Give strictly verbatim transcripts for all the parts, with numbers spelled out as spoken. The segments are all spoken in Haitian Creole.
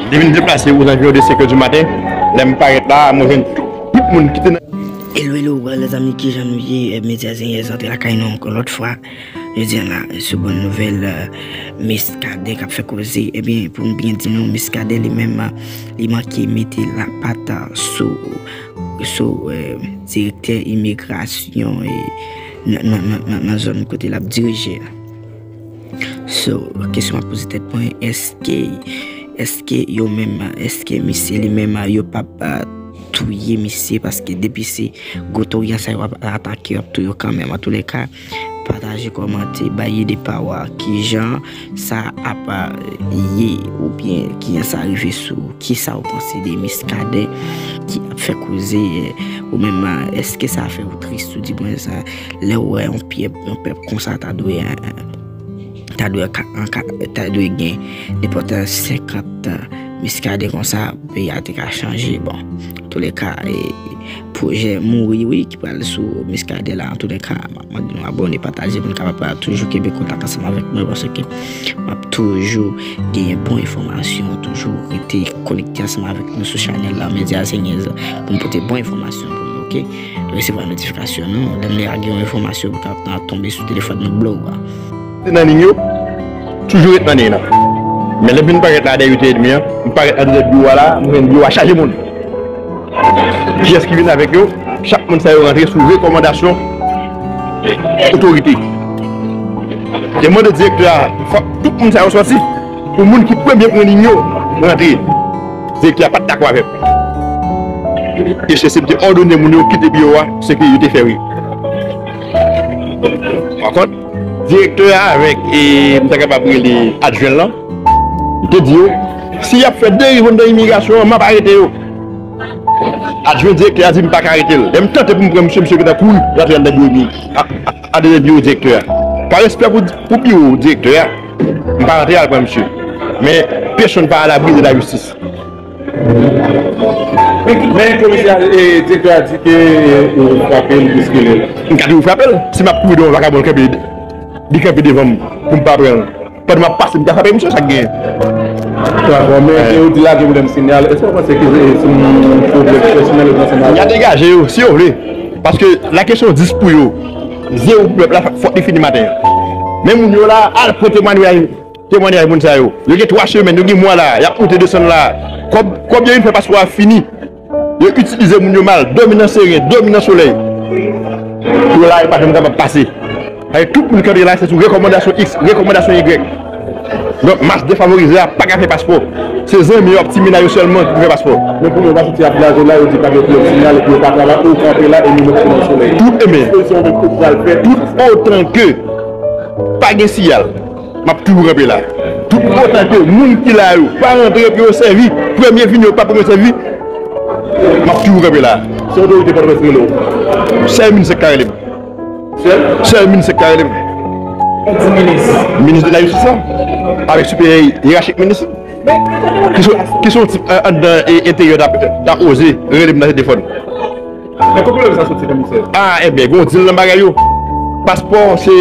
Li vin deplase ozansyon de senk è di maten. Lè m parèt la, mwen jwenn tout, tout moun ki te nan Hello, hello, wè lèzanmi, kijan nou ye? Eh, Medya Zenyèz antre lakay nou ankò lòt fwa. Jodi a la, sou bòn nouvèl, eh, Miskaden k ap fè koze. Ebyen, pou m byen di nou, Miskaden li menm, eh, li manke mete lapat, eh, sou, sou, eh, direktè imigrasyon, eh, nan, nan, nan, nan, nan zòn kote l ap dirije a. So, kesyon m ap poze tèt mwen, èske, èske yo menm, èske misye li menm, yo p ap, ah, touye misye, paske depi se gwo touryan sa yo ap atake, yo ap touye yo kanmenm. Antoulèka, pataje, kòmante, bay ide pa w a, kijan sa ap, ah, ye, oubyen kijan sa rive sou ou, kisa w panse de Miskaden ki ap fè koze, eh, ou menm, ah, èske sa fè w tris, ou di mwen sa, lè w wè yon pèp, yon pèp konsa ta dwe, eh, ta dwe ka, an ka, ta dwe gen nenpòt senkant Miskaden konsa, peyi a te ka chanje. Bon, antoulèka, e, pwojè mouri, wi, ki pral sou Miskaden la, antoulèka, m ap mande nou abòne, pataje pou n kapab toujou kenbe kontak ansanm avèk mwen, paske m ap toujou genyen bon enfòmasyon, toujou rete konekte ansanm avèk nou sou chanèl la, Medya Zenyèz, pou n pote bon enfòmasyon pou nou, oke? Resevwa notifikasyon nou, lè m lage yon enfòmasyon pou kapab tonbe sou telefòn nou, blow a. Te nan liy yo, toujou ret nan liy nan. Men lè m vin parèt la dèyè uit è edmi an, m parèt anndan biwo a la, m jwenn biwo a chaje moun. Kiyès ki vin avèk yo? Chak moun sa yo rantre sou rekòmandasyon otorite. Te mande direktè a, fòk tout moun sa yo sòti. Pou moun ki premye pran liy yo rantre. Direktè a pa t dakò avè m. E se, se m te òdone moun yo kite biwo a, se ke yo te fè wi. Pa kont, direktè a avèk, e, m ta kapab rele adjwen l lan, m te di yo, si y ap fè deriv anndan imigrasyon an, m ap arete yo. Adjwen direktè a di m pa ka arete l. Lè m tante pou m pran misye, misye gentan kouri rantre anndan biwo mi, a, a, anndan biwo direktè a. Pa respè pou, pou biwo direktè a, m pa rantre al pran misye. Men, pèsonn pa alabri de la jistis. Men komisè, e, direktè a di ke, e, ou frape l, boskile l. M ka toujou frape l. Si m ap kouri devan yon vakabon, l kanpe, li kanpe devan m pou m pa pran l. Pandan m ap pase, m ka frape misye, sa k genyen? Dakò, men ke yo di lage pwoblèm sinyal, èske w panse ke se, se yon pwoblèm pèsonèl ou ansanm avè l? Y a degaje yo, si yo vle. Paske la kesyon dis pou yo, zewo pou pèp la, fòk li fini maten an. Men moun yo la, al pran temwanyaj, temwanyaj moun sa yo. Yo gen twa semèn, yo gen mwa la, y ap moute desann la. Kòb, kòb yo vin fè paspò a fini. Yo itilize moun yo mal, dòmi nan seren, dòmi nan solèy. Pou yo la, yo pa janm kapab pase. Paske tout moun kanpe la, se sou rekòmandasyon X, rekòmandasyon Y. Donk, mas defavorize a pa ka fè paspò. Se zanmi yo ak ti mennaj yo sèlman ki pou fè paspò. Men pou yo pa soti ap blaze la, yo di pa gen pwoblèm sinyal, epi yo pa travay, ou kanpe la, e nou mèt sou nan solèy. Tout, e men, dispozisyon ou menm ou pral fè, tout otan ke pa gen siyal. M ap toujou kanpe la. Tout otan ke moun ki la yo pa rantre pou yo sèvi, premye vini yo pa premye sèvi, m ap toujou kanpe la. Se otorite Pòtoprens rele w? Sèl minis k ka rele m. Sèl? Sèl minis k ka rele m. Ou di minis? Minis de la jistis la. Avèk siperyè yerachik minis. Ki se, ki se yon tip, eh, anndan e enteryè ta, ta oze rele m nan telefòn. Men kot pwoblèm sa soti, komisè? Ah, ebyen, gen yon dil nan bagay yo. Paspò, se,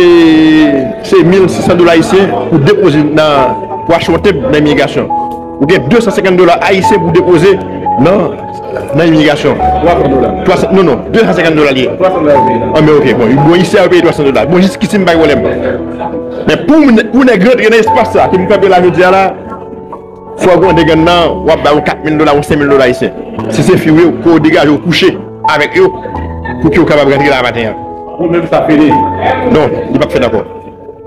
se mil sis san dola ayisyen pou depoze nan, pou achte yon tenb nan imigrasyon. Ou gen de san senkant dola ayisyen pou depoze nan, nan imigrasyon. Twa san dola. Twa san, non, non, de san senkant dola li ye. Twa san dola, wi. Ah, men oke, bon, bon, isi a yo peye twa san dola. Bon, jiskisi m pa gen pwoblèm. Men pou, pou nèg rantre nan espas sa, ke m kanpe la jodi a la, fò w gen yon degannman, w ap ba yo kat mil dola, yon senk mil dola ayisyen. Si se fi w ye, fò w degaje w kouche avèk yo pou ke w kapab rantre la maten an. Ou menm sa fini? Non, li p ap fèt ankò.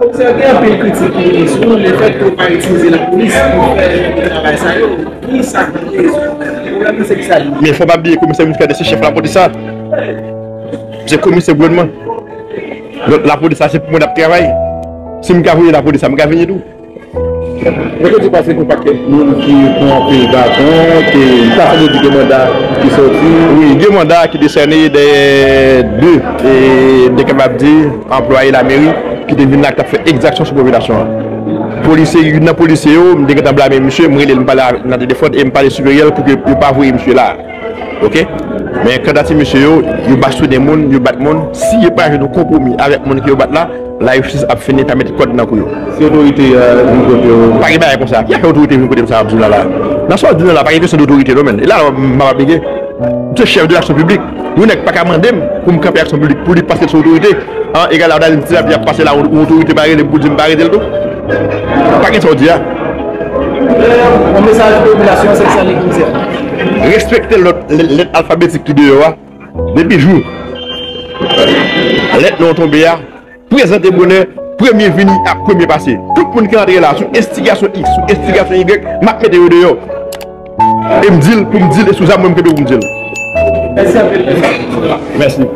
Komisè, gen anpil kritik sou lefèt ke w pa itilize lapolis pou fè travay sa yo. Kisa ki rezon? Pwoblèm nan se kisa li ye? Men fò w pa bliye komisè Muscadin se chèf lapolis la. Se komisè gouvènman. Donk lapolis la se pou mwen l ap travay. Si m ka voye lapolis la, m ka vini tou. Mèkredi pase, gen yon pakèt moun ki pran anpil baton, ki ta sanble di gen manda ki sòti. Wi, gen manda ki desène dèyè de, e, de kapab di, anplwaye lameri ki te vin la, ki t ap fè egzaksyon sou popilasyon an. Polisye, youn nan polisye yo, m te gentan blame misye, m rele l, m pale nan telefòn e m pale siperyè l pou ke yo pa voye misye la. Ok? Men kanta ti mesye yo, yo bastonnen moun, yo bat moun. Si yo pa jwenn yon konpwomi avèk moun ke yo bat la, lajistis ap fini pa mete kòd nan kou yo. Si otorite vin kote yo. Pa gen bagay konsa. Ki afè otorite vin kote m sa ap di w la la? Nan sa w di la la, pa gen kesyon de otorite non, men. E la m ap aplike. M se chèf de laksyon piblik. Yon nèg pa ka mande m pou m kanpe aksyon piblik pou li paske l se otorite. An, egal la, w ta di m ti lapli ap pase la, yon otorite pa rele m pou di m pa rete l tou. Pa gen sa w di a. Yon mesaj popilasyon Sent Sali Koutyè. Respekte lòt lèt alfabetik ki deyò a. Depi jou lèt nou an tonbe a, prezante bonè, premye vini ak premye pase. Tout moun ki rantre la sou enstigasyon X, sou enstigasyon Y, m ap mete yo deyò. E m di l pou m di l, e sou zam mwen m kenbe pou m di l. Mèsi anpil. Mèsi.